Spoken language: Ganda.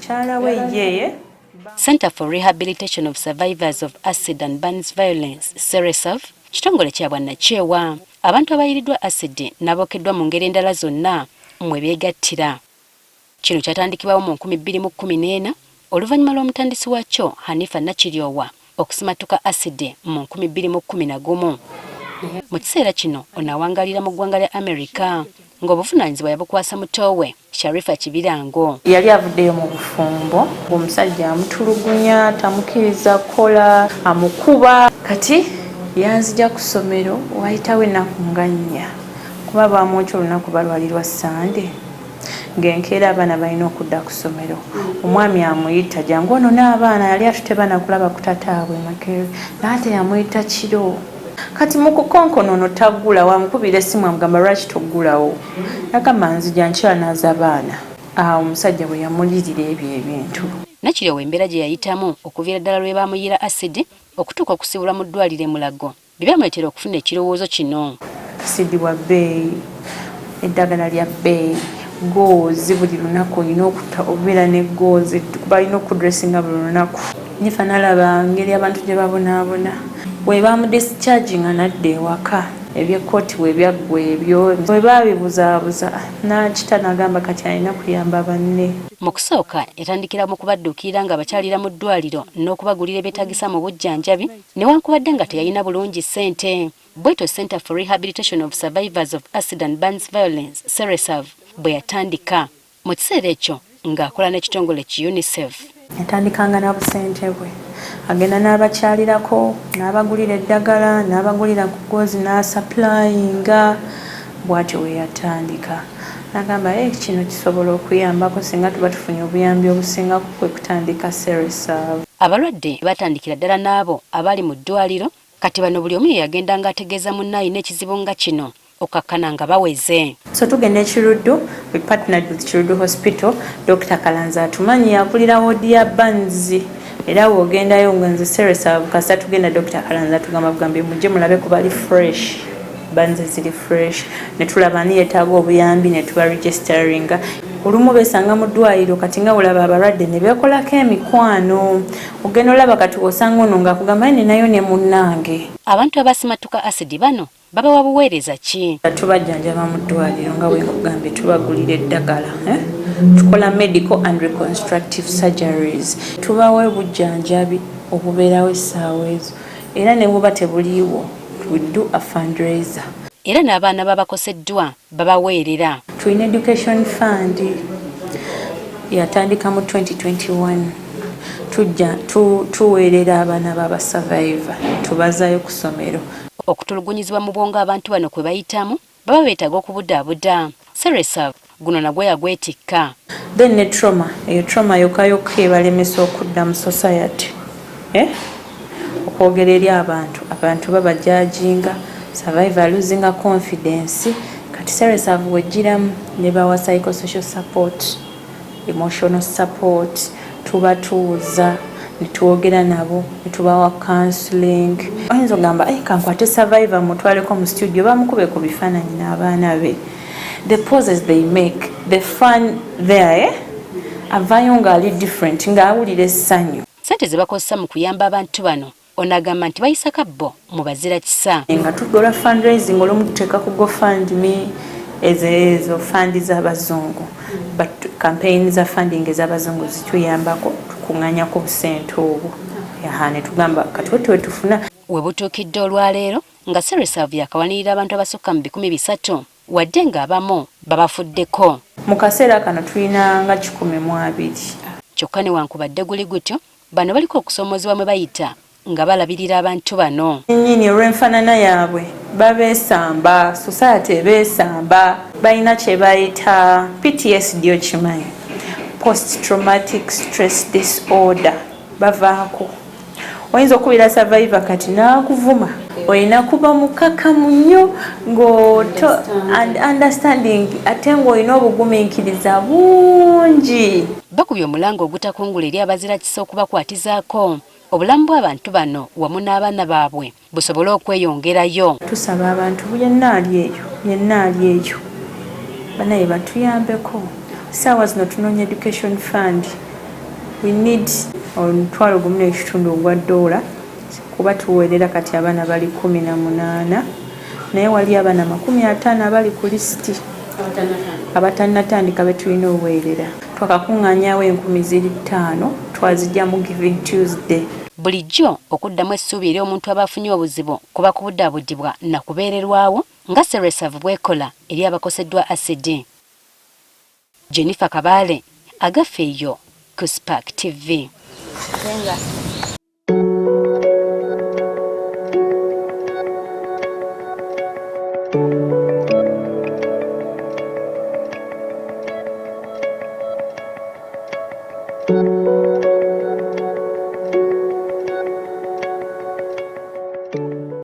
Mukyala we ye Center for Rehabilitation of Survivors of Acid and Burns Violence, CERESAV, kitongole kya bwannakyewa abantu abayiriddwa asidi n'abookeddwa mu ngeri endala zonna mwe beegattira. Kino kyatandikibwawo mu 2014 oluvannyuma lw'omutandisi waakyo Hanifa Nakiryowa okusimattuka asidi mu 2011. Mu kiseera kino ono awangaalira mu ggwanga lya Amerika ng'obuvunaanyizibwa yabukwasa muto we Sharifa Kibirango. Yali avuddeyo mu bufumbo, omusajja amutulugunya, tamukkiriza kukola, amukuba. Kati yanzija ku ssomero, wayitawo ennaku nga 4, kuba bamwokya olunaku balwalirwa Ssande, ng'enkeera abaana balina okudda ku ssomero. Omwami amuyita, "Jangu ono n'abaana." Yali atute baana kulaba ku tataabwe Makerere, naye yamuyita kiro. Kati mu kukonkona ono taggulawo, amukubira essimu, amugamba, "Lwaki toggulawo?" Nagamba, "Nzija, nkyanaaza baana." Awo omusajja bwe yamulirira ebyo ebintu. Nakiryowa embeera gye yayitamu okuviira ddala lwe baamuyira asidi okutuuka okusibulwa mu ddwaliro e Mulago bye byamuleetera okufuna ekirowoozo kino. Asidi wa bbeeyi, eddagala lya bbeeyi, gauze buli lunaku olina okubeera ne gauze, balina okudressinga buli lunaku. Nifa nalaba ngeri abantu gye babonaabona. We bamudischarginga nadda ewaka, ebyekkooti we byaggwa, ebyo we baabibuzaabuza, n'akita n'agamba kati alina kuyamba banne. Mu kusooka yatandikira mu kubadduukirira ng'abakyalira mu ddwaliro n'okubagulira ebyetaagisa mu bujjanjabi, newankubadde nga teyalina bulungi ssente. Bwetyo Center for Rehabilitation of Survivors of Acid and Burns Violence, CERESAV, bwe yatandika. Mu kiseera ekyo ng'akola n'ekitongole ki UNICEF. Yatandikanga na busente bwe, agenda n'abakyalirako, n'abagulira eddagala, n'abagulira ku gauze, n'asupplyinga. Bw'atyo we yatandika, n'agamba, "E, kino kisobola okuyambako singa tuba tufunye obuyambi obusingako," kwe kutandika CERESAV. Abalwadde batandikira ddala n'abo abaali mu ddwaliro. Kati bano buli omu ye yagendanga ategeeza munne alina ekizibu nga kino, okkakkana nga baweze. So tugenda e Kiruddu, we partnered with Kiruddu Hospital. Dr Kalanzi atumanyi, yakulira woodi ya burns, era bw'ogendayo nga nze CERESAV, kasita tugenda, Dr Kalanzi atugamba bugambye, "Mujje mulabe ku bali fresh, burns ziri fresh." Ne tulaba ani yeetaaga obuyambi ne tuba registeringa. Olumu besanga mu ddwaliro, kati nga olaba abalwadde ne beekolako emikwano, ogenda olaba kati osanga ono ng'akugamba, "Ninayo ne munnange." Abantu abasimatuka asidi bano babawa buweereza ki? Tubajjanjaba mu ddwaliro nga bwe nkugambye, tubagulira eddagala, eh? Tukola medical and reconstructive surgeries, tubawa obujjanjabi obubeerawo essaawa ezo, era ne buba tebuliiwo, we do a fundraiser. Era n'abaana babakoseddwa babaweerera. Tulina education fund, yatandika mu 2021. Tujja tuweerera abaana b'abasurvivor, tubazaayo ku ssomero. Okutulugunyizibwa mu bwongo abantu bano kwe bayitamu, baba beetaaga okubudaabuda. CERESAV guno nagwo yagwetikka. Then ne trauma, eyo trauma yokka yokka ebalemesa okudda mu society, eh? Okwogera eri abantu, abantu babajudginga, survivor losinga confidence. Kati CERESAV wegiramu ne bawa psychosocial support, emotional support, tubatuuza netwogera nabo, netubawa counseling. Oyinza ogamba, "Eh, kankwate survivor mutwaleko mu studio bamukube ku bifaananyi n'abaana be." The poses they make, the fun there, eh? Avaayo ng'ali different, ng'awulira essanyu. Ssente ze bakozesa mu kuyamba abantu bano, ono agamba nti bayisako bo mu bazira kisa. Nga tugola fundraising, olumu tuteeka ku GoFundMe, ezo ezo fund z'abazungu, but campaign za funding ez'abazungu zituyambako, tukuŋŋaanyako busente obwo, yaha, ne tugamba kati wetuwe tufuna. We butuukidde olwaleero nga CERESAV yakawanirira abantu abasukka mu 300, wadde ng'abamu babafuddeko. Mu kaseera kano tulina nga 120. Kyokka newankubadde guli gutyo, bano baliko okusoomoozebwa mwe bayita nga balabirira abantu bano. Nnyini olw'enfaanana yaabwe babeesamba, society ebeesamba. Balina kye bayita PTSD, okimanyi, post traumatic stress disorder. Bavaako, oyinza okubira survivor kati n'akuvuma. Olina kuba mukakamu nnyo ng'oto and understanding, ate ng'olina obugumiikiriza bungi. Bakubye omulanga ogutakungula eri abazira kisa okubakwatizaako obulamu bw'abantu bano wamu n'abaana baabwe busobole okweyongerayo. Tusaba abantu yenna ali eyo, yenna ali eyo, banaye batuyambeko. Saawa zino tunoonya education fund. We need 1,500 ogwa ddoola kuba tuweerera kati abaana bali 18, naye wali abaana 50 abali ku lisiti abatannatandika be tulina obuweerera. Twakakuŋŋaanyaawo 5,000, twazijja mu Giving Tuesday. Bulijjo okuddamu essuubi eri omuntu aba afunye obuzibu kuba kubudaabudibwa na kubeererwawo nga Ceresav bw'ekola eri abakoseddwa asidi. Jennifer Kabaale, Agafeeyo ku Spark TV.